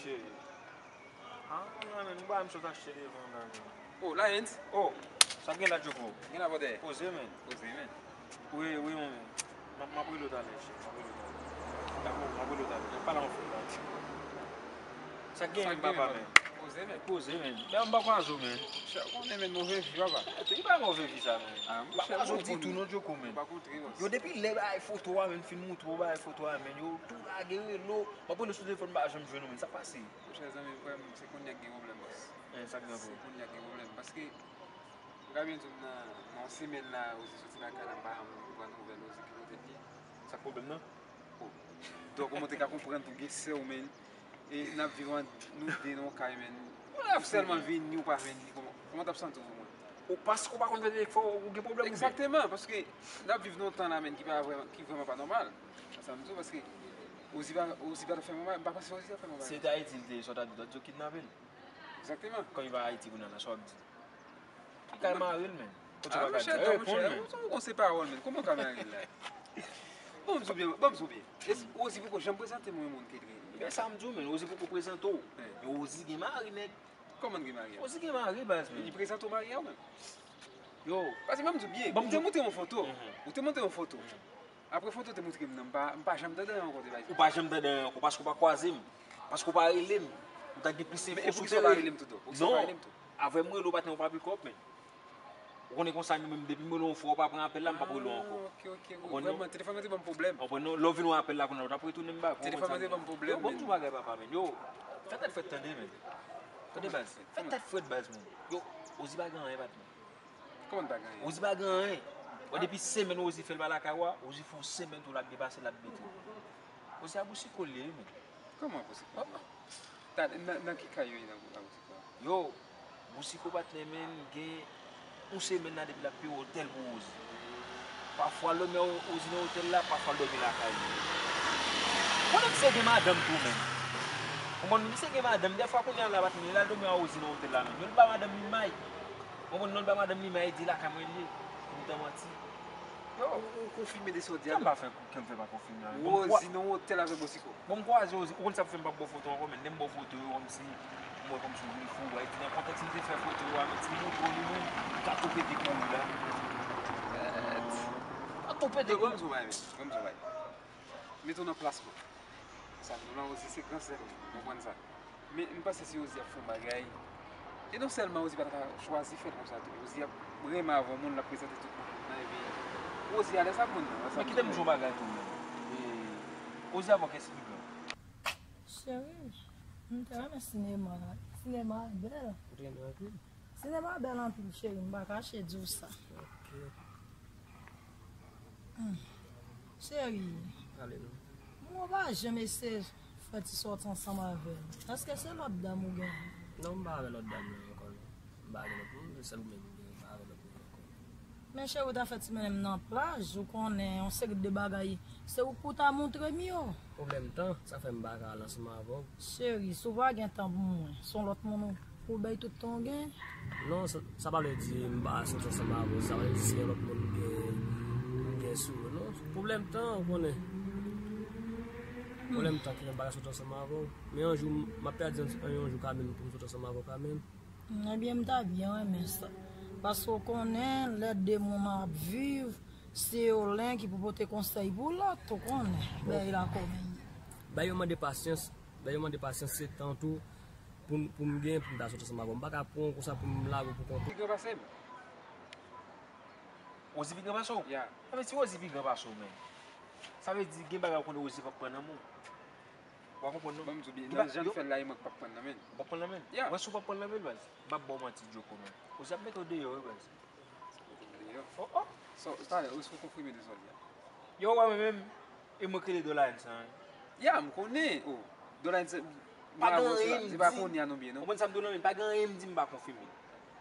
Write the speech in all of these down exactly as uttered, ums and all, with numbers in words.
Cheri. Ah, non, men, m pa menm sot achte devan la, men. Oh, Lions. Oh, sa gen la, Djoko? Gen la, brother. Poze, men. Poze, men. Wi, wi, men. M ap, m ap rele w talè, cheri. M ap rele w talè. Dakò, m ap rele w talè. N ap pale anfrè la. Sa gen, men, papa, men? Poze, men. Poze, men. Men, m pa kwaze w, men. Chè, ou konnen, men, move vi, papa. Eh, te pa move vi sa, men. Ah, m pa kwaze w ditou, non, Djoko, men. Yo, depi lè bagay foto a, men, fin moutre w bagay foto a, men, yo tou lage rele w. M ap rele w sou telefòn, m pa janm jwenn ou, men. Sa k pase? Monchè zanmi, frè m, se kounye a k gen pwoblèm, bòs. Eh, sa k gen pou? Se kounye a k gen pwoblèm. Paske, m ka byen di w, nan, nan yon semèn la, Ozi soti lakay la, m pa janm pran nouvèl Ozi ki kote l ye. Sa k pwoblèm nan? Oh. Donk, kòman w te ka konprann tou gen sè w, men, e n ap viv an, nou de nan yon kay, men. Ou sèlman vini, ou pa vini, kòman, kòman w t ap santi w, vrèman? Ou paske w pa konn fè, fò ou gen pwoblèm, ou byen? Egzakteman, paske n ap viv nan yon tan la, men, ki pa vrèman, ki vrèman pa nòmal. Sa m di w, paske Ozi pa, Ozi pa t ap fè mwen mal, m pa panse Ozi t ap fè mwen mal. Si se te Ayiti li te ye, sa w t ap di, w t ap di yo kidnape l. Egzakteman. Kòm li pa Ayiti kounye a la, sa w ap di? Li ka mare l, men. Kote w pa ka di, reponn, men. Ou gon se pawòl, men. Kòman w ka mare l la? Ban m di w byen, ban m di w byen. Ozi poko janm prezante mwen yon moun ke l rele. Men sa m di w, men. Ozi poko prezante w. Men Ozi gen mari, nèg. Kòman l gen mari a? Ozi gen mari, baz, men. Li prezante w mari a, ou menm? Yo. Paske ban m di w byen, ou te montre yon foto. Ou te montre yon foto. Apre foto te montre m nan, m pa, m pa janm tande anyen ankò de bagay sa. Ou pa janm tande anyen ankò, paske w pa kwaze m. Paske w pa rele m. Ou ta gen plis enfo sou teren. Men e poukisa w pa rele m tou? Non. Avè m rele w pa t nan yon papye kòb, men. Ou konnen konsa, nou menm, depi m rele w yon fwa, ou pa pran apèl la, m p ap rele w ankò. Ah, ok, ok. Ou konprann, non? Vrèman, telefòn mwen te ban m pwoblèm. Ou konprann, non? Lè w vin yon apèl la, kounye a, ou t ap retounen m ba. Telefòn mwen te ban m pwoblèm, men. Yo, ban m di w bagay, papa, men. Yo, fè tèt frèt tande, men. Yo, fè tèt frèt, baz, men. Yo, Ozi pa gen anyen, patnè. Kòman l pa gen anyen? Ozi pa gen anyen. Bon, depi semèn Ozi fè l pa lakay ou a, Ozi fè yon semèn tou l ap depase, l ap mete. Ozi a Boussicot li ye, men. Kòman Boussicot? Nan, nan ki kay yo ye nan Boussicot a? Yo, Boussicot patnè, men, gen yon semèn la depi l ap peye otèl pou Ozi. Pafwa lòt mè Ozi nan otèl la, pafwa l dòmi lakay li. Konnen misye gen madanm tou, men. Konprann, misye gen madanm. Dèfwa kounye a la, patnè, li al dòmi a Ozi nan otèl la, men. Yo, li ba madanm li may. Mwen konn non l ba madanm li, men li di lakay mwen li ye. Pou m ta manti. Yo. Ou, ou konfime de sa w di a? Kè m pa fè, kè m fè pa konfime a. Ozi nan otèl avèk Boussicot. Bon, m kwaze Ozi. Ou konn sa k fè m p ap ba w foto ankò, men lè m ba w foto yo, kòmsi, m wè kòmsi w vin fou. Epi nan kontèks m te fè foto yo a, men ti moto li menm, li ka tou pete kouri la. Li ka tou pete kouri. Yo, ban m di w bagay, men. Ban m di w bagay. Mete w nan plas mwen. Sa m di w la, Ozi se gran sè m, ou konprann sa. Men, m panse si Ozi ap fè yon bagay, e non sèlman Ozi pa ta ka chwazi fè l konsa tou. Ozi ap renmen avè yon moun, l ap prezante tout moun nan, epi Ozi alèz ak moun nan. Men kite m di w yon bagay tou, men. E, Ozi avè w kiyès ki pi gran? Cheri, m te renmen sinema a. Sinema a bèl. Ou te renmen anpil? Sinema a bèl anpil, cheri, m pa kache di w sa. Ok. Hmm. Cheri, pale non. Mwen pa janm eseye fè ti sòti ansanm avè l. Èske se lòt dam ou gen? Non, m pa avè lòt dam nan ankò non. M pa gen lòt moun, se sèl ou menm m gen, m pa avè lòt moun ankò. Men cheri, ou ta fè ti mennen m nan plaj, ou konnen yon seri de bagay, se ou k pou ta montre m yo. Pwoblèm tan, sa fè m pa ka al ansanm avè w. Cheri, si w pa gen tan pou mwen, se yon lòt moun ou Ou bay tout tan w gen? Non, sa, sa pa vle di m pa soti ansanm avè w. Sa pa vle di se yon lòt moun m gen, m gen sou yo, non. Pwoblèm tan, ou konnen. Pwoblèm tan ki fè m pa ka soti ansanm avè w. Men yon jou, m ap pèdi yon, yon jou kanmenm pou m soti ansanm avè w kanmenm. Ebyen, m ta byen renmen sa. Paske w konnen, lè de moun ap viv, se yo len ki pou pote konsèy pou lòt, ou konnen. Bagay la kòman ye. Bay yo mande pasyans, bay yo mande pasyans, se tan tou. Pou m, pou m gen, pou m ta soti ansanm avè w. M pa ka pran w konsa pou m lage w pou kont ou. Pi gran pase m. Ozi pi gran pase w? Ya. Sa vle di Ozi pi gran pase w, men. Sa vle di gen bagay ou konnen Ozi p ap pran nan men w. Ou pa konprann, non? Ban m di w byen, nan jan l fè l la, e mwen k p ap pran nan men l. Ou p ap pran nan men l? Ya. Mwen, si w p ap pran nan men l, baz, m p ap ba w manti, Djoko, men. Ozi ap mete w deyò, wi, baz. Sa mete m deyò? Oh, oh. So, talè, ou konfime de sa w di a? Yo, wè, mwen menm, e mwen k rele Dola N sa, wi. Ya, m konnen. Oh, Dola N sa, pa gen anyen m di. Se pa kounye a non byen, non. Ou konprann sa m di w lan, men pa gen anyen m di m pa konfime.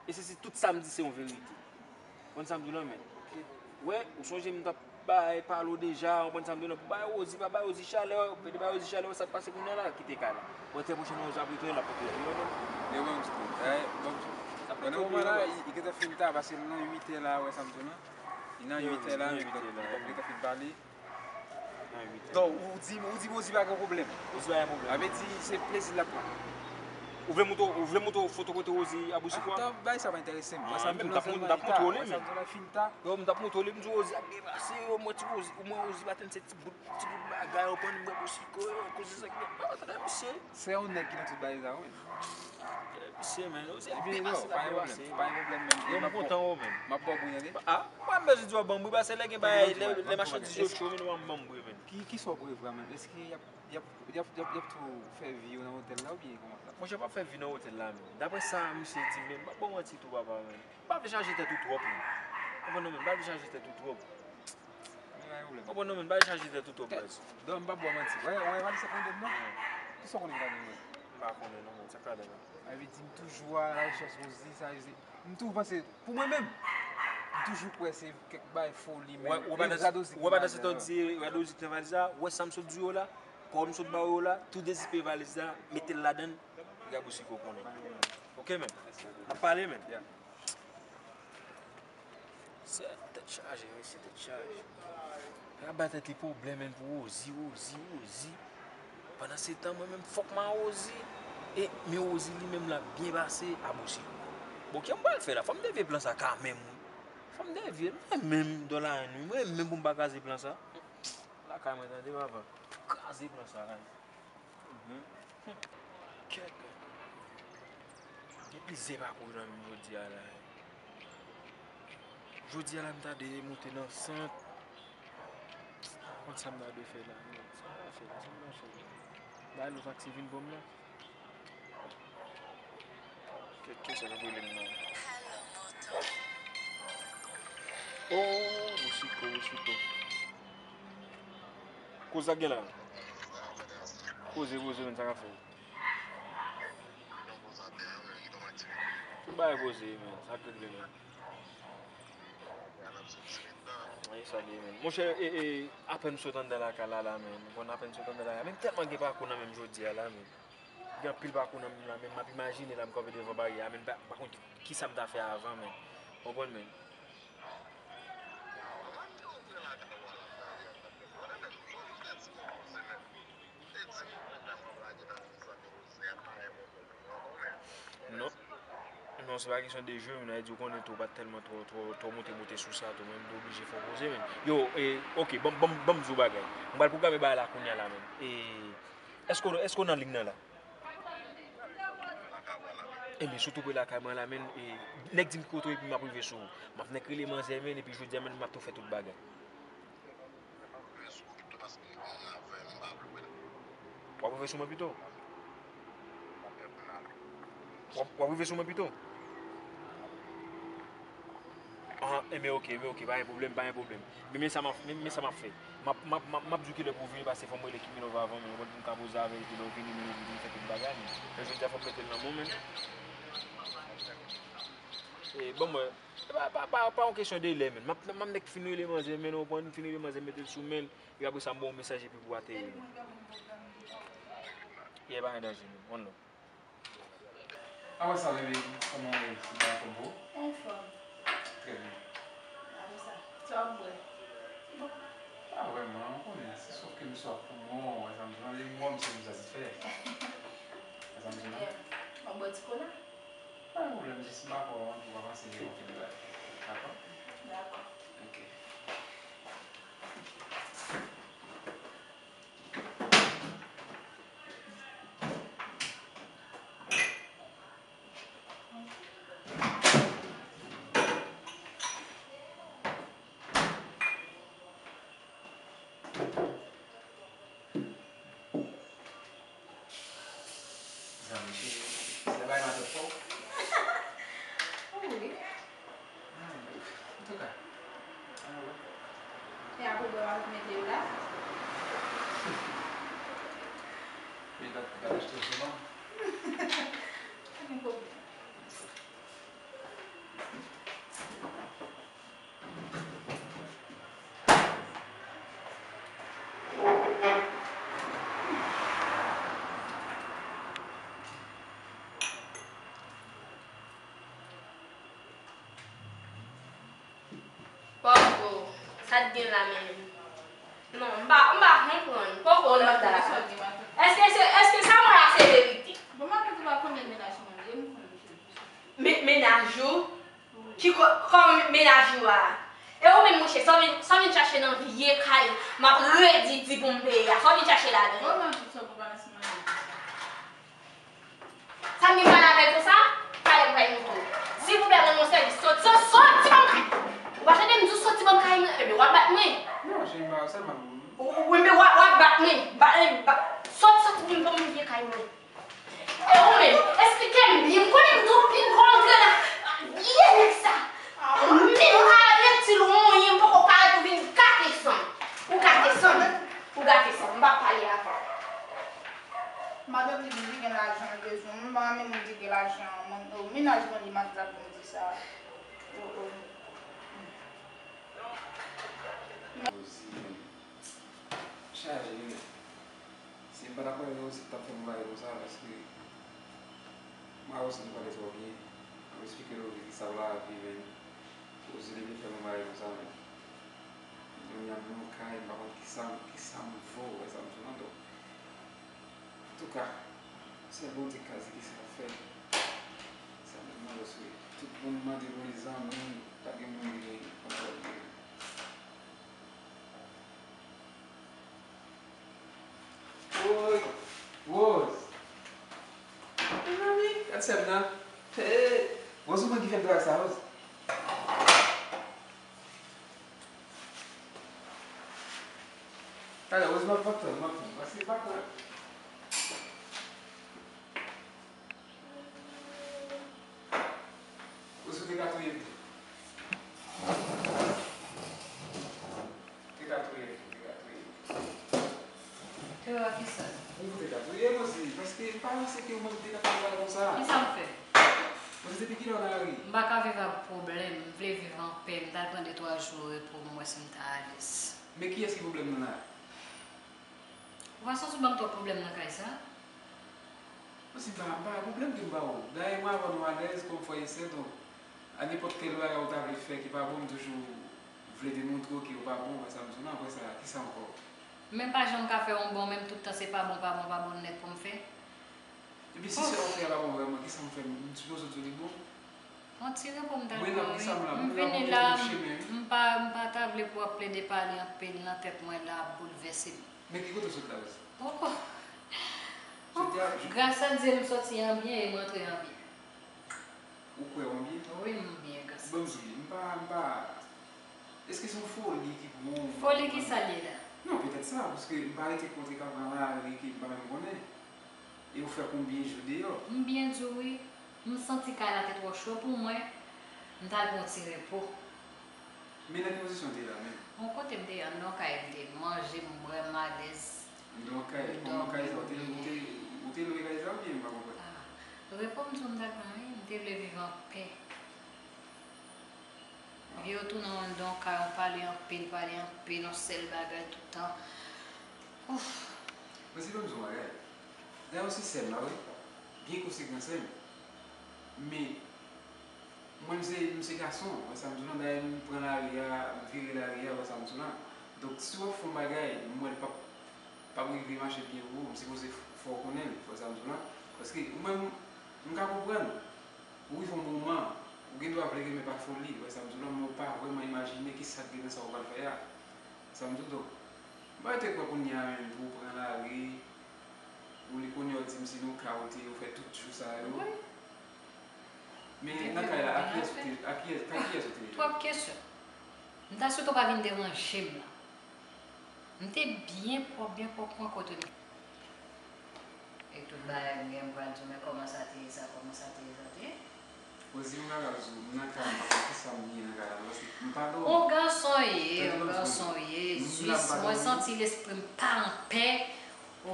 E se, se tout sa m di se yon verite. Ou konprann sa m di w lan, men. Ok. Wè, ou sonje m t ap bay pale w deja, ou konprann sa m di w lan, pou bay Ozi, pa bay Ozi chalè, pede bay Ozi chalè, sa k pase kounye a la, kite kay la. Bon, trè pwochènman, Ozi ap retounen, l ap retounen. Yo, ban m di tou. Eh, ban m di tou. Nan moman la, li gentan fin ta, paske l nan uit è la, wè sa m di w lan. Li nan uit è la, li gentan fin pale. Donk, ou di, ou di Rosie pa gen pwoblèm. Rosie pa gen pwoblèm. Sa vle di se plezi l ap pran. Ou vle montre, ou vle montre foto kote Rosie ap bouche kwa? Atò, bagay sa pa enterese m. Mwen, sa m di w nan sèl bagay ta. Mwen, m t ap montre w li, men. Sa m di w la fin ta. Yo, m t ap montre w li, m di Rosie ap byen pase, yo, mwen ti Rosie, ou mwen Rosie pa tande se ti bout, ti bout bagay, ou konn mwen bouche kwa, yo, koze sa ki gen. Mwen pa tande misye. Se yon nèg ki nan tout bagay sa, wi. Misye, men, Rosie ap byen pase, l ap byen pase. Pa gen pwoblèm, pa gen pwoblèm, men. Yo, m kontan, wi, men. M ap ba w bri, tande. Ah, mwen, m bezwen di w ap ban m bri, paske lè gen bagay, lè, lè machandiz yo cho, men, w ap ban m bri, men. Ki, kisa w prevoit menm? Èske y ap, y ap, y ap, y ap, y ap tou fè vi yo nan otèl la oubyen kòman sa? Monchè, m p ap fè vi nan otèl la menm. Daprè sa misye di m menm, m p ap ba w manti tou papa menm. M pa vle chaje tèt ou twòp menm. Konprann non menm, m pa vle chaje tèt ou twòp. Men pa gen pwoblèm. Konprann non menm, m pa vle chaje tèt ou twòp baz. Dòm, m p ap ba w manti. Wè, wè, pa di sa konn dòm non. Kisa w konnen pa gen wè? M pa konnen non menm, sa k ladan la? Sa vle di m toujou a la rechèch Rosie, sa vle di, m toujou panse, pou mwen menm, m toujou kwè se kèk bagay foli menm. Wè, wè, pandan se tan w di radozik nan valiz la, wè sa m sot di w la, pawòl m sot ba w yo la, tou dezipe valiz la, mete l ladan l, piga bousi ke w konnen. Oke, men. N ap pale, men. Sè, tèt chaje, mesye, tèt chaje. L ap bay tèt li pwoblèm, menm, pou Rosie, Rosie, Rosie. Pandan se tan, mwen menm, fòk m a Rosie. E, men Rosie li menm, l ap byen pase a Bouchiko. Bon, kisa m pral fè la? Fò m devye plan sa kanmenm, wi. Fò m devye l. Mwen menm, Dòlarenn, wi. Mwen menm pou m pa kraze plan sa. Lakay mwen, tande, papa. Kraze plan sa, la. Mhm. Kèt. Gen plizyè pakou nan men m jodi a la. Jodi a la, m ta dwe monte nan sant. Konn sa m ta dwe fè la, men. Sa m ta fè la, sa m ta fè la. Bay lòt taksi vin pran m la. Kèt, kisa k ap rele m nan? Oh, Bouchiko, Bouchiko. Koze sa k gen la? Poze, poze, men, sa k ap fè? Tout bagay poze, men. Sa k regle, men. Wi, sa li ye, men. Monchè, e, e, apèn m sot anndan lakay la, la, men. Bon, apèn m sot anndan lakay la. Men m tèlman gen pakou nan men m jodi a la, men. Gen anpil pakou nan men m la, men m ap imajine la, m kanpe devan baryè a, men m pa, m pa konn kisa m ta fè avan, men. Konprann, men. Non. Non, se pa kesyon de je, men, sa vle di ou konnen tou, ou pa t tèlman twò, twò, twò moute, moute sou sa tou, men m te oblije fè w poze, men. Yo, e, oke, ban m, ban m, ban m di w bagay. M pral pwograme bagay la kounye a la, men. E, èske w, èske w nan liy nan la? Ebyen, si w tou pre lakay mwen la, men, e, nèg di m ki kote w epi m ap rive sou ou. M ap nèk rele manzè, men, epi jodi a, men, m ap tou fè tout bagay. W ap rive sou mwen pito? W ap, w ap rive sou mwen pito? Ah, enben, oke, enben, oke, pa gen pwoblèm, pa gen pwoblèm. Men, men sa m ap, men, men sa m ap fè. M ap, m ap, m ap, m ap di w kilè pou w vini, paske fò m rele Kiminova avan, men, pou m ka poze avè l, epi lè w vini, nou vin fè tout bagay, men. Men jodi a, fò m mete l nan men w, men. E, bon, mwen, pa, pa, pa, pa yon kesyon de lè, men. M ap, m ap nèk fin rele manzè, men, ou konprann, fin rele manzè, mete l sou men l, epi apre sa, m ba w yon mesaj, epi pou w ateri. Yeah, pa gen danje, men. One love. Apre sa, bebe, kòman w ye? Ou anfòm? Trè byen. Apre sa, sa w ap bwè? Bon, pa vrèman, ou konnen, se swaf ke m swaf pou mwen, w wè sa m di w lan, lè m wè w, m se m sa ti fè. Wè sa m di w lan? Ebyen, w ap bwè ti kola? Pa gen pwoblèm, jis m pa kwè w ann pou w pa pase devan fenèt la. Dakò? Dakò. Oke. Zanmi cheri, se bay matant fò. Wi. Antouka, ann wè. E apre bò a mete yo la. Li pa, li pa achte w sou non. Pa gen pwoblèm. Pòpo, sa t gen la menm? Non, m pa, m pa konprann. Poko nan sa. Èske se, èske sa mwen la se verite? Bon, m ap di w pa konnen mennaj mwen ye, m konnen misye. Me-, mennaj ou? Ki ko-, kòm mennaj ou a? E ou menm, monchè, sa w vin, sa w vin chache nan vye kay m ap redi di pou m peye a? Sa w vin chache ladan? Bon, m ap di w sa pou pa nan siman. Sa m gen pale avè l konsa? Talè m pral montre w. Silvouplè, rann mwen sèvis. Soti, soti, soti ban m kay. Ou pa tande m di w soti ban m kay mwen? Ebyen, w ap bat mwen. Non, cheri, m pa sèlman. Ou, ou, ebyen, w ap, w ap bat mwen. Ba, ba, soti, soti pou m, pou m vye kay mwen. E ou menm, esplike m byen. M konnen m tou pil gwo antre la. Byen nèg sa. Menm ou pa retil ou anyen, m poko parèt ou vin gate san m. Ou gate san m. Ou gate san m. M p ap pale avè w. Madanm li di li gen lajan, li bezwen. Mwen pa renmen moun ki gen lajan. Mwen, oh, mennaj mwen li m ap di sa pou m di sa. Oh, oh. Rosie menm. Chaje wi. Si m pa t ap wè Rosie t ap fè m bagay konsa, paske m a Rosie nou pale twò byen. M ap esplike Rosie kisa lavi menm. Rosie li vin fè m bagay konsa menm. Kounye a m nan yon kay, m pa konn kisa, kisa m vo, wè sa m di w lan, donk. Antouka, sèl Bondye k ka di kisa l ap fè. Sa m mande w, se tout moun mande pou li zanmi, pa gen moun ki gen kontwòl li. Woy! Rose! Mezanmi, gad sè m nan. Hey! Rose, ou konn ki fè m travay sa, Rose? Talè, Rose, m ap, m ap tann, m ap tann. Paske m pa kwè. Ou sou te ka touye m tou. Te ka touye m tou, te ka touye m tou. Te wè kisa? Ou te ka touye m osi, paske m pa panse ke ou menm te ka fè bagay konsa. Kisa m fè? Paske depi kilè w nan lari? M pa ka viv ak pwoblèm, m vle viv anpè, m t al pran de twa jou repo, m wè si m ta alèz. Men kiyès ki pwoblèm nan la? Ou pa santi w ban m twòp pwoblèm nan kay sa? Mwen si m pa, m pa gen pwoblèm ke m ba ou. Dayè, mwen avè w nou alèz kòm frè e sè, donk, a nenpòt kèl bagay ou ta vle fè ki pa bon, m toujou vle demontre w ke ou pa bon, wè sa m di w lan, apre sa, kisa ankò? Men pa janm ka fè yon bon, menm tout tan se pa bon, pa bon, pa bon nèt pou m fè. Epi si sè w fè a pa bon vrèman, kisa m fè? M sipoze di w li bon? Yon ti repo m t al pran wi. M vini la, m pa, m pa ta vle pou w ap plede pale anpil nan tèt mwen la, ap boulvèse m. Men ki kote w sot la, Rosie? Oh, oh. Gras a Dye, m soti an byen e m rantre an byen. Ou kwè w an byen? Wi, m byen, gras a Dye. Ban m di w, m pa, m pa, èske se yon foli ki pran w? Foli kisa l ye la? Non, petèt sa, paske m pa rete kote k ap pran lari ke m pa menm konnen. E ou fè konbyen jou deyò? M byen di w wi. M santi kay la te twò cho pou mwen. M t al pran yon ti repo. Men nan ki pozisyon w te ye la menm? Yon kote m te ye, anndan yon kay, m te manje, m bwè, m alèz. Anndan yon kay, kòman kay sa? Ou te, ou te, ou te lwe kay sa oubyen m pa konprann? Ah, repo m di w m t al pran wi, m te vle viv anpè. Vye yo tounen w anndan yon kay, w pale anpil, pale anpil, yon sèl bagay tout tan. Ouf. Mwen se ban m di w yon bagay. Dayè w se sè m la wi. Byen konsekan sè m. Men, mwen m se, m se gason, wè sa m di w lan, dayè m pran lari a, m vire lari a, wè sa m di w lan. Donk, si w ap fè yon bagay, m wè l p ap, p ap rive mache byen pou ou, m sipoze fè w konnen l, wè sa m di w lan. Paske ou menm, m ka konprann. Ou rive yon moman, ou gen dwa vle renmen pa foli, wè sa m di w lan, men ou pa vrèman imajine ki sa k gen nan sa ou pral fè a. Sa m di w, donk, m pa rete kwè kounye a menm pou ou pran lari, ou li kounye a w di m se nan yon ka ou te ye, ou fè tout jou sa yo. Wi. Men nan kay la, a kiyès ou te, a kiyès, ka kiyès ou te ye? Twòp kesyon. M ta swete w pa vin deranje m la. M te byen pwòp, byen pwòp, pran kote m. E tout bagay m gen m pral di w, men kòman sa te ye sa, kòman sa te ye sa te ye. Rosie, m nan kay la, m nan kay la, m pa konn kisa m ye nan kay la, paske m pa dòmi. Yon gason w ye, yon gason w ye, jis mwen santi lespri m pa anpè,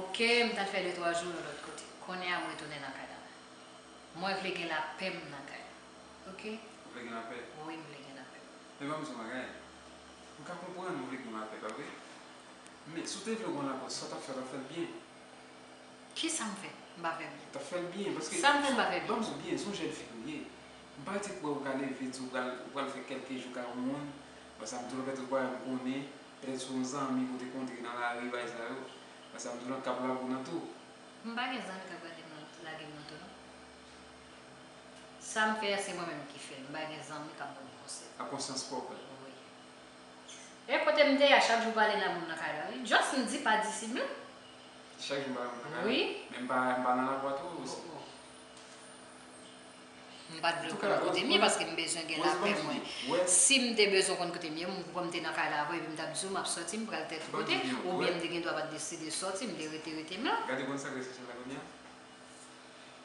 oke, m t al fè de twa jou yon lòt kote. Kounye a m retounen nan kay la. Mwen vle gen lapè m nan kay la. Oke? Ou vle gen lapè? Wi, m vle gen lapè. Men ban m di w yon bagay. M ka konprann ou vle gen lapè, pa vre? Men si w te vle w gen lapè, sa w t ap fè, w t ap fè l byen. Kisa m fè? M pa fè byen. W t ap fè l byen, paske sa m fè, m pa fè byen. Ban m di w byen, se yon jèn fi ke w ye. M pa rete kwè ou ka leve, di w pral, ou pral fè kèlke jou kay yon moun. Wè sa m di w lan, pètèt ou pa menm konnen. Petèt se yon zanmi ke w te kontre nan lari, bagay sa yo. Paske m di w nan k ap lage w nan tou. M pa gen zanmi k ap gade m nan, lage m nan tou, non. Sa m fè a, se mwen menm ki fè l. M pa gen zanmi k ap ban m konsèy. Ak konsyans pwòp, wi. Wi. E kote m te ye a, chak jou pale nan moun nan kay la, wi. Just m di pa di si m la. Chak jou m pale moun nan kay la? Wi. Men m pa, m pa nan lapòt ou osi. Oh, oh. M pa t vle w konn kote m ye paske m bezwen gen lapè mwen. Si m te bezwen konn kote m ye, m kwè m te nan kay la avè w epi m t ap di w m ap sòti, m pral tèl kote, oubyen m te gen dwa pa t deside sòti, m te rete, rete m la. Gade, konn sa k rete sou la kounye a?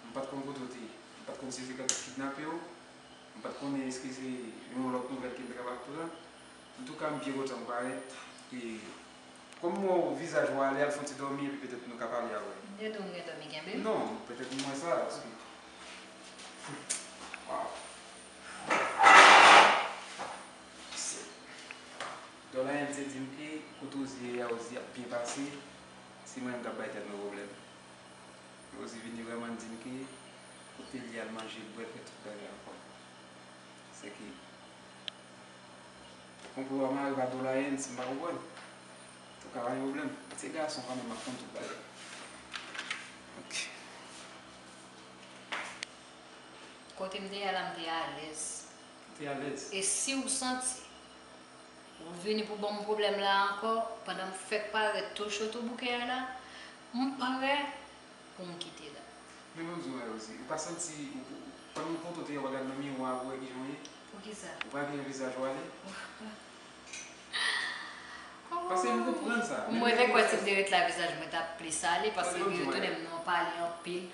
M pa t konn kote w te ye. M pa t konn si se kidnape w. M pa t konnen èske se yon lòt nouvèl ke m te kapab pran. Antouka, m byen kontan w parèt. E kòm m wè w vizaj ou ale, al fè yon ti dòmi epi petèt nou ka pale apre. M te di w m gen dòmi kenbe m. Non, petèt m wè sa, paske, waw. Dòla N te di m ke kote w ye a, Ozi ap byen pase, se mwen menm k ap bay tèt mwen pwoblèm. Ozi vini vrèman di m ke kote l ye al manje, bwè, fè tout bagay ankò. Se ki, konplo a mare pa Dolayen, si m pa konprann. Antouka, pa gen pwoblèm. Se gason kanmenm, m ap konn tout bagay. Ok. Kote m te ye a la, m te alèz. Ou te alèz? E si w santi ou vini pou ban m pwoblèm la ankò, pandan m fèk parèt tou cho tou bouke a la, m prè pou m kite la. Men ban m di w bagay osi, ou pa santi, ou, ou, pandan w kontan w te gade nan miwa a pou w wè kijan w ye? Poukisa? Ou pa gen vizaj ou ale? Paske m konprann sa. Mwen te kwè si m te ret la, vizaj mwen t ap plis ale, paske yo tounen m nan pale anpil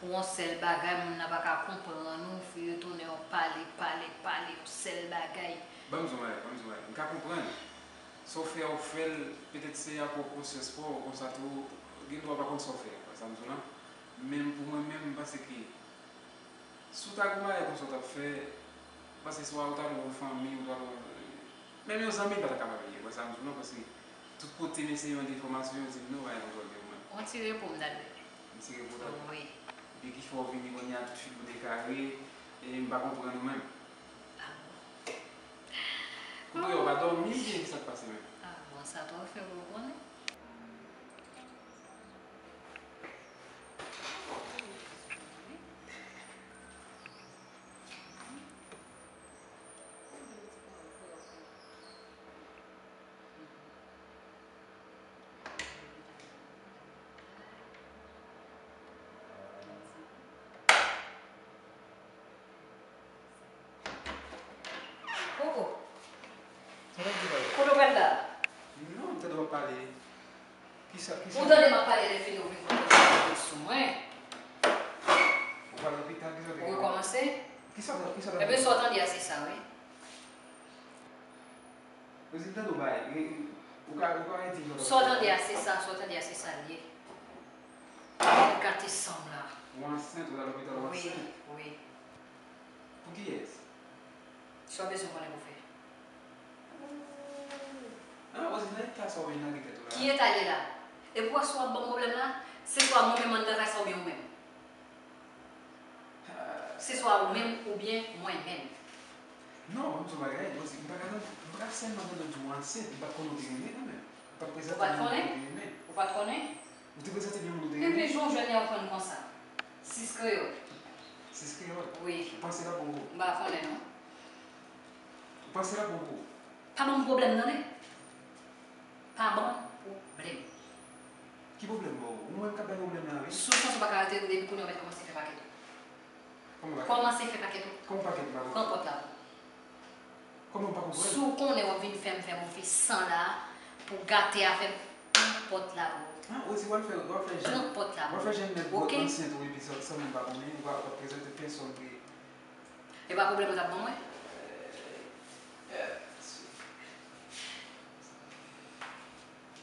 pou yon sèl bagay, moun nan pa ka konprann ou, fè yo tounen yon pale, pale, pale, yon sèl bagay. Ban m di w bagay, ban m di w bagay. M ka konprann. Sa w fè a, ou fè l, petèt se a pwòp konsyans pa w, konsa tou, gen dwa w pa konn sa w fè a, wè sa m di w lan. Men pou mwen menm, m panse ke si w ta gen yon bagay konsa w t ap fè, m panse swa ou ta dwe yon fanmi, ou ta dwe yon, menm yon zanmi pa ta kapab ye, wè sa m di w lan, paske tout kote m eseye mande enfòmasyon, yo di m non, bagay konsa w gen ou menm. Yon ti repo m ta dwe. Yon ti repo w ta dwe. Wi. Epi ki fè w vini kounye a tout figi w dekare, e m pa konprann ou menm. Ah bon? Kote w ye, w pa dòmi oubyen kisa k pase menm? Ah bon, sa tou w fè pou w konnen. Koko. Sa w ap di la? Kote w pral la? Non, m tande w ap pale. Kisa, kisa? Ou tande m ap pale, lè fini ou vin pran pòt sou mwen. Ou pral lopital, kisa w te gen? Ou rekòmanse? Kisa, kisa w te gen? Ebyen, sa w tande a, se sa, wi. Ozi, m tande w bay, ou ka, ou ka redi m. Sa w tande a, se sa, sa w tande a, se sa l ye. Ou gate san m la. Ou ansent, ou al lopital, ou ansent. Wi, wi. Pou kiyès? Sa w bezwen konnen pou fè? Ah, Ozi, nan eta sa w ye, nan ki tèt ou la? Ki eta l ye la? Epi w wè si w ap ban m pwoblèm la, se swa mwen menm anndan kay sa oubyen ou menm. Se swa ou menm oubyen mwen menm. Non, ban m di w bagay, Ozi, m pa ka, m pa ka sèlman tande w di w ansent, m pa t konnen w te renmen kanmenm. Ou pa t prezante m moun ou te renmen. Ou pa t konnen? Ou te prezante m yon moun ou te renmen. Depi jou w jwenn li, w ap konn konsa. Sis kreyòl. Sis kreyòl? Wi. Ou panse l ap bon pou ou? M pa konnen non. Ou panse l ap bon pou ou? Pa ban m pwoblèm, tande. Pa ban m pwoblèm. Ki pwoblèm ba w? Ou menm k ap bay pwoblèm la, wi. Si w santi w pa ka rete, depi kounye a w mèt kòmanse fè pakèt ou. Kòman pakèt? Kòmanse fè pakèt ou. Kòman pakèt m pa konprann? Pran pòt la pou ou. Kòman m pa konprann? Si w konnen w ap vin fè m fè move san la pou gate afè m, pran pòt la pou ou. Ah, Ozi, w al fè, w al fè jèn. Pran pòt la pou ou. W al fè jèn nèg bòt ansent ou epi sa, san moun pa konnen, ou pa, w ap prezante pèsòn ke. E pa pwoblèm ou t ap ban mwen?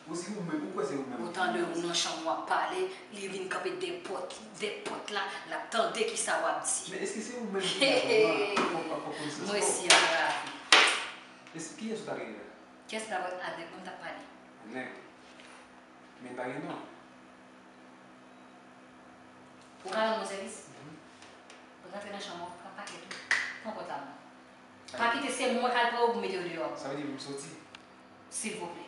Ou si ou menm, ou kwè se ou menm. Ou tande ou nan chanm w ap pale, li vin kanpe dèyè pòt, dèyè pòt la, l ap tande kisa w ap di. Men èske se ou menm ki ap pran konesans kò w? Mwen si an ravi. Kiyès ou ta rele la? Kiyès la avèk mwen m t ap pale? Nèg. Men pa gen non. Ou ka rann mwen sèvis? Mhm. Rantre nan chanm ou, pran pakèt ou, pran pòt la ban mwen. Pa kite se mwen k al pran yo pou mete yo deyò. Sa vle di pou m soti? Silvouplè.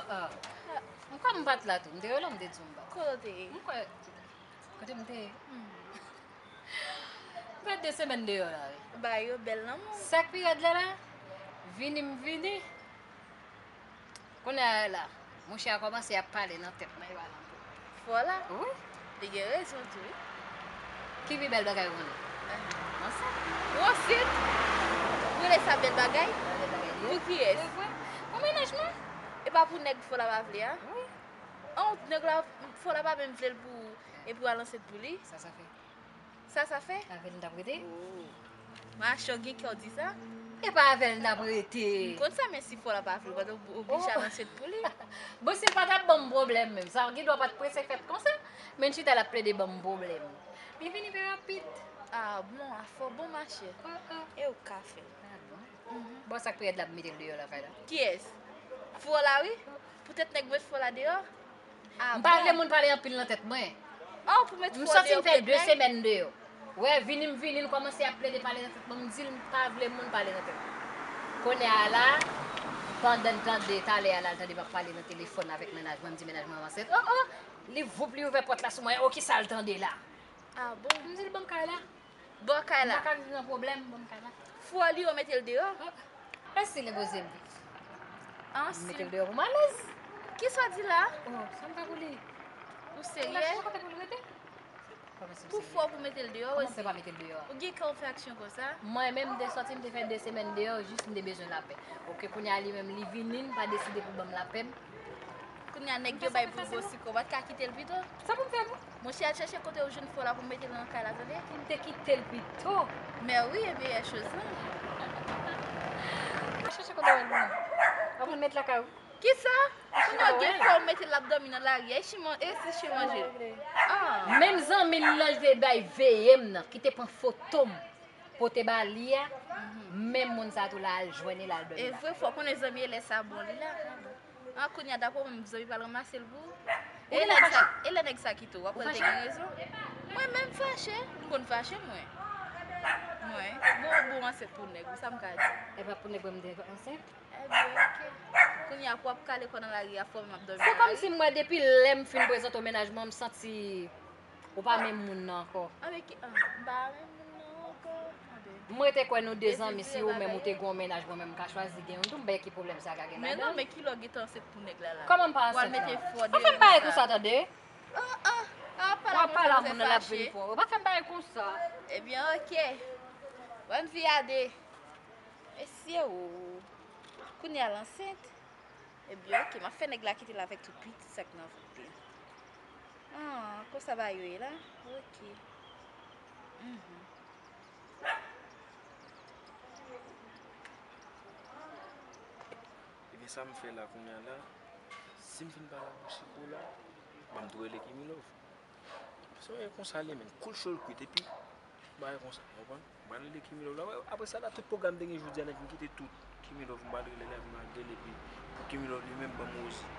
Oh, oh. M kwè m pa t la tou. M te rele w, m te di w m pa t. Kote w te ye? M kwè. Kote m te ye? Hmm. M fè de semèn deyò la, wi. Bagay yo bèl nan mwen. Sa k pi rèd la la? Vini m vini. Kounye a la, monchè a kòmanse ap pale nan tèt mwen, yo al anpil. Fò la? Wi. Li gen rezon tou, wi. Ki pi bèl bagay ou konnen? Ansent. Ou ansent? Ou rele sa bèl bagay? Bèl bagay li ye. Pou kiyès? Se vre. Pou mennaj mwen. E pa pou nèg fò la pa vle a? Wi. An, nèg la, fò la pa menm vle l pou ou, epi w al ansent pou li? Sa sa fè? Sa sa fè? Avè l m t ap rete. Oh. Machè, w gen kè w di sa? E pa avè l m t ap rete. M konn sa, men si fò la pa vle, w pa t oblije al ansent pou li. Bon, si l pa t ap ban m pwoblèm menm, sa gen dwa pa t prese fèt konsa, men l chita l ap plede ban m pwoblèm. Li vini pi rapid. Ah bon, afè w bon machè. Oh, oh. E ou ka fè l. Ah bon? Mhm. Bon, sa k pi rèd la, m mete l deyò lakay la. Kiyès? Fò la, wi. Poutèt nèg met fò la deyò? Ah, m pa vle moun pale anpil nan tèt mwen. Oh, pou met fò deyò poutèt nèg? M sòti m fè de semèn deyò. Wè, vini m vini, l kòmanse ap plede pale nan tèt mwen. M di l m pa vle moun pale nan tèt mwen. Kounye a la, pandan l tande, talè a la, l tande m ap pale nan telefòn avèk mennaj mwen, m di mennaj mwen m ansent. Oh, oh! Li voup, li ouvè pòt la sou mwen. Oh, kisa l tande la? Ah bon? M di l ban m kay la. Bò kay la. M pa ka viv nan pwoblèm, ban m kay la. Fò li yo mete l deyò? Oh. E si li poze m? An, si. M mete l deyò pou m alèz. Kisa w di la? Oh, sa m fè pou li? Ou serye? Ou la chèche kote pou l rete? Kòman si m serye? Pou fò pou mete l deyò, Rosie? Kòman fè pa mete l deyò a? Ou gen kè w fè aksyon konsa? Mwen menm, m te sòti, m te fè de semèn deyò, jis m te bezwen lapè. Oke, kounye a li menm, li vini, l pa deside pou ban m lapè m. Kounye a nèg yo bay pou gwo sikò, w pa t ka kite l pito? Sa pou m fè pou? Monchè, al chèche kote ou jwenn fò la pou mete l nan kay la, tande? Pou m te kite l pito. Mè wi, e meyè choz lan. Al chèche kote w wè l pou mwen. Ou ap met lakay ou. Kisa? Kounye a gen fò ou mete l ap dòmi nan lari a, e si man-, e si chyen manje l? Ah. Menm zanmi l lan te bay veye m nan, ki te pran foto m, pote ba li a, menm moun sa tou la al jwenn li, l al dòmi la. E vre, fò konnen zanmi e lè sa bon li la. An, kounye a, daprè w menm, zanmi pa l ranmase l pou ou? E lè nèg sa, e lè nèg sa kite w, w ap wè l te gen rezon? Mwen menm fache, m konn fache mwen. Mwen, bon, bon ansent pou nèg, wi, sa m ka di? E pa pou nèg mwen m te ansent? Ebyen, oke. Kounye a, pou w ap kale kò nan lari a, fò m ap dòmi nan lari. Se kòmsi m wè depi lè m fin prezante w mennaj mwen, m santi ou pa menm moun nan ankò. Anben ki, ah, m pa menm moun nan ankò. Anben. Mwen te kwè nou de zanmi, si ou menm ou te gen yon mennaj, mwen menm m ka chwazi gen youn tou, m pa wè ki pwoblèm sa ka gen ladan l. Men non, men kilè w gentan ansent pou nèg la la? Kòman m pa ansent la? Ou al mete fò deyò konsa. Pa fè m pale konsa, tande. Oh, oh, ah, w ap pale a moun nan, l ap vin pran w. Pa fè m pale konsa. Ebyen, oke. Bòn vi a de. Mesye o. Kounye a l ansent. Ebyen, oke, m ap fè nèg la kite l avèk tout pitit sa k nan vant li. Ah, konsa bagay yo ye la? Oke. Mhm. Ebyen, sa m fè la kounye a la, si m fin pale ak Chiko la, ban m tou rele Kimilov. Se yon bagay konsa li ye, men, cool show l kwit, epi bagay konsa, w konprann? M pral rele Kimilov la. Apre sa la, tout pwogram te gen jodi a nèt, m kite tout. Kimilov, m pral rele l, m pral rele, epi pou Kimilov li menm ban m Rosie.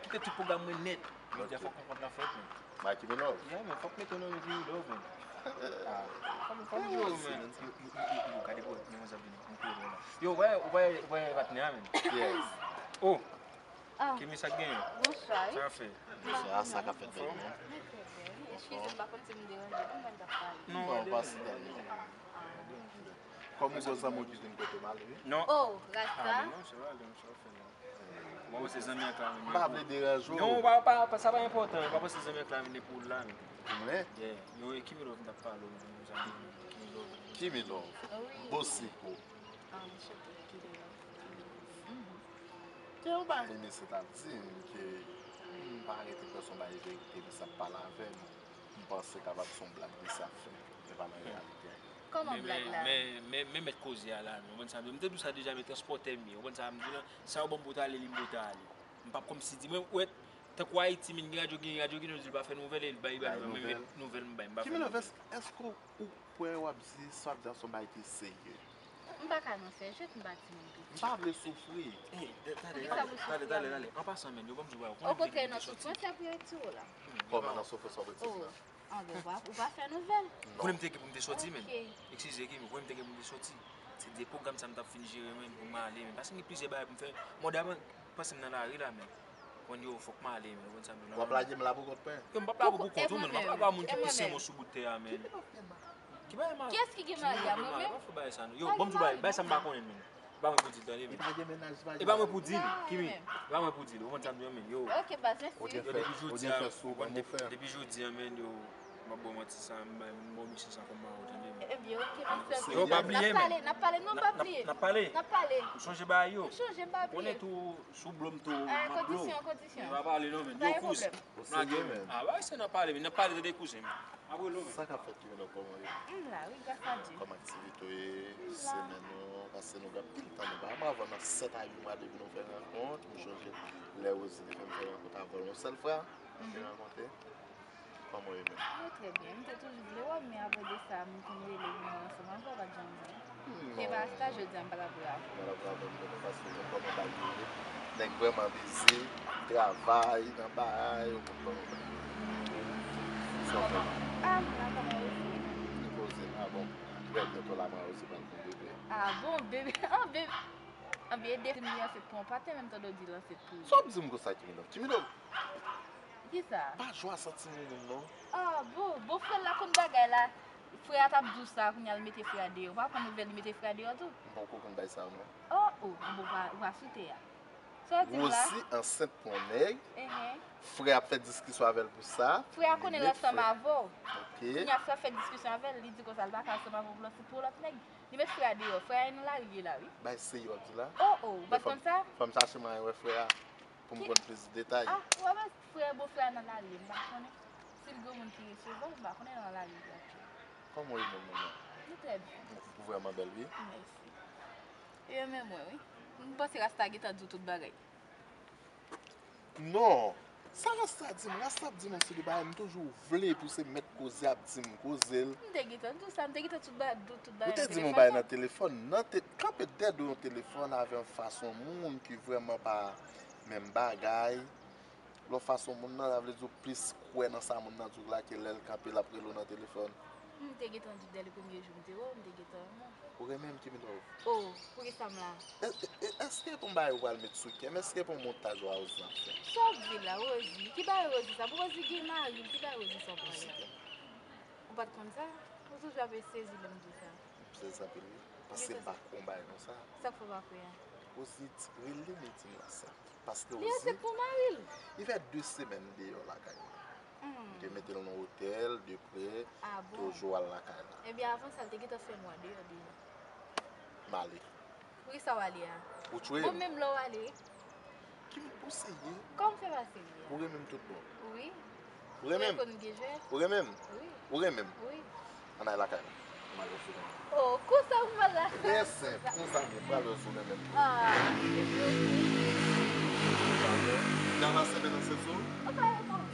kite tout pwogram mwen nèt. Jodi a fòk yon kont lan fèt, men. Ba Kimi Love. Yeah, men fòk mete yon nan men Kimi Love, men. Ah, fòk, fòk di yo, men. Yo, yo, yo, yo, yo, gade bò, men mwen sa vini, mwen kouri la. Yo, wè, wè, wè, patnè a, men. Yes. Oh, Ah, Kimi, sa k genyen? Bonswa, wi. Sa fè? Bonswa, sa k ap fèt, bèl moun? Mwen trè byen, wi. Eskize m, m pa konn si m deranje, bon, mwen t ap pale. Non, non, pa si deranje. Kòm ou gon zanmi w ki vin kote m ale, wi. Non. Oh, rasta. Ah, non, se pa, non, sa w fè, non. Bon, se zanmi ak la, m pa vle deranje w. Non, pa, pa, pa, sa pa enpòtan, pa panse zanmi ak la vin pou la, non. Mwen? Yeah. Yo, e Kimi Love m t ap pale w, zanmi, Kimi Love. Kimi Love. Wi. Bosiko. Ah, m chante Kimi Love. Gen yon bagay mesye t ap di m ke m pa rete kwè se yon bagay verite, mesye ap pale avè m. M panse kapab se yon blag mesye ap fè, men pa nan reyalite a. Kòman blag la? Men, men, men, men mèt koze a la, men ou konn sa m di w? M te di w sa deja, men transpòtè m ye. Ou konn sa m di w lan? Sa yo ban m pou w t ale, li m pou w t ale. M p ap kòmsi di, mwen, wè, tankou Ayiti, men gen radyo, gen radyo ki nou di l pa fè nouvèl, e l bay, bay nouvèl, men nouvèl m bay, m pa fè nouvèl. Kimi Love, èske, èske ou kwè w ap di sa w ap di a se yon bagay ki serye? M pa ka nan fè jwèt, m pa timoun piti. M pa vle soufri. Ey, talè, talè, talè, talè. An pasan, men, yo ban m di w bagay. Okontrè, nan soufrans, y ap retire w la. Kòman nan soufrans w ap retire m la? Anben, ou pa, ou pa fè nouvèl. Konnen m te gen pou m te sòti, men. Eskize, Kimi, konnen m te gen pou m te sòti. Se de pwogram sa m t ap fin jere, men, pou m ale, men. Paske m gen plizyè bagay pou m fè. Mòde a, panse m nan lari la, men. Konn yo, fòk m ale, men. Ou konn sa m di w la. W ap lage m la pou kont mwen? Yo, m p ap lage w pou kont ou, men. M p ap lage moun ki pouse mwen sou bout tè a, men. Ki bagay ma... Kiyès ki gen mari a, mwen menm? Pa fè bagay sa, non. Yo, ban m di w bagay, bagay sa m pa konnen l, men. E pa mwen pou di l, tande, men. E pa mwen pou di l, Kimi. E pa mwen pou di l, ou konn sa m di w, men, yo. Ok, baz, mèsi. Yo, depi jodi a, ou konn, depi, depi jodi a, men, yo, m ap ba w manti sa, m ba, m ba w misye sa kòm mari w, tande, men. Ebyen, ok, mèsi anpil. Yo, pa bliye, men. N ap pale, n ap pale, non, pa bliye. N ap pale. N ap pale. Ou sonje bagay yo. M sonje, m pa bliye. Ou konnen tou, sou blo m tou, m ap blo. Kondisyon, kondisyon. Pa pale, non, men. Yo, kouz. Ou serye, men? Ah, bagay se n ap pale, men. N ap pale, tande, kouzen, men. Sa k ap fèt, Kimi Love, kòman w ye? M la, wi, gras a Dye. Kòman aktivite w ye? Semèn ou, paske nou gen anpil tan nou pa wè. Avan nan sèt a uit mwa depi nou fè rankont, m sonje lè Rosie te fè m fè rankont avè w yon sèl fwa, nou te rankontre. Kòman w ye menm? Mwen trè byen. M te toujou vle wè w, men apre de sa, m konn rele vin ansanm avè w, pa t janm vle. E pa chita jodi a, m pa t ap wè avè w. M pa t ap wè avè w, men paske nou kòman bagay yo ye. Nèg vrèman bizi, travay, nan bagay, ou konprann. Sa w fè la? Ah, m la, kòman w ye? Li poze, ah bon. Trè byento la, mwen osi pral gen bebe. Ah bon, bebe, ah, bebe. Anben, ede m li ansent pou yon paten, menm tande w di l ansent pou li. Sa w ap di m konsa, Kimi Love? Kimi Love, Kisa? Pa jwe a santi moun non. Ah, bon, bon, frè l la konn bagay la. Frè a t ap di w sa, kounye a l mete frè a deyò. Ou pa konn nouvèl li mete frè a deyò tou? M poko konn bay sa non. Oh, oh, bon, ou pa, ou pa sou tè a. Sa w di m la? Rosie ansent pou yon nèg. Enhen. Frè ap fè diskisyon avè l pou sa. Frè a konnen l ansanm avè w. Ok. Kounye a frè ap fè diskisyon avè l, li di konsa l pa ka ansanm avè w pou lòt, pou lòt nèg. Li met frè a deyò, frè a nan lari l ye la, wi. Bay serye w ap di la. Oh, oh, ou pa t konn sa? Fò m chache mwen wè frè a pou m konn plis detay. Ah, ou wè frè, bon, frè a nan lari, m pa konnen. Si l granmoun ki resevwa l, m pa konnen nan lari l ye aktyèl. Kòman w ye menm, manman? M trè byen. Ou vrèman bèl, wi. Mèsi. E yo menm mwen, wi. M panse rasta gentan di w tout bagay. Non! Sa rasta di m? Rasta ap di m yon seri de bagay, m toujou vle pou se mèt koze ap di m koze l. M te gentan di w sa, m te gentan tout ba, di w tout bagay nan telefòn nan. Ou te di m yon bagay nan telefòn nan, te kanpe dèyè do yon telefòn avè yon fason moun ki vrèman pa menm bagay. Lè w fas yon moun nan, sa vle di w plis kwè nan sa moun nan di w la ke lè l kanpe l ap rele w nan telefòn. M te gentan di w dè le premye jou m te wè w, m te gentan renmen w. Ou renmen m, Kimmy Love? Oh, poukisa m la? E, e, e, èske e pou yon bagay ou pral met sou kè m? Èske e pou yon montaj Rosie ap fè? Sa w ap di la, Rosie? Ki bagay Rosie sa? Pou Rosie gen mari l, ki bagay Rosie sa w ap pale a? Ou pa t konn sa? Ou toujou ap sezi lè m di w sa. M sezi anpil wi. Paske m pa kwè yon bagay konsa. Sa k fè w pa kwè a? Rosie, rele m e di m la sa. Paske Rosie, li ansent pou mari l. Li fè de semèn deyò lakay mwen. M te mete l nan otèl, de prè, toujou al lakay la. Ebyen, avan sa, l te gentan fè mwa deyò deja. M ale. Poukisa w ale a? Ou tchwe m? Bon, menm lè w ale. Ki moun pou w serye? Kòman w fè pa serye a? Ou renmen m tout bon. Wi. Ou renmen m? Ou renmen m? Wi. Ou renmen m? Wi. Ann al lakay mwen. M al wè si w renmen m. Oh, konsa pou m al lakay ou. Trè senp. Konsa m ye, m pral wè si w renmen m. Ah, se vre wi. N al nan semèn nan se sou? Ok, pa gen pwoblèm.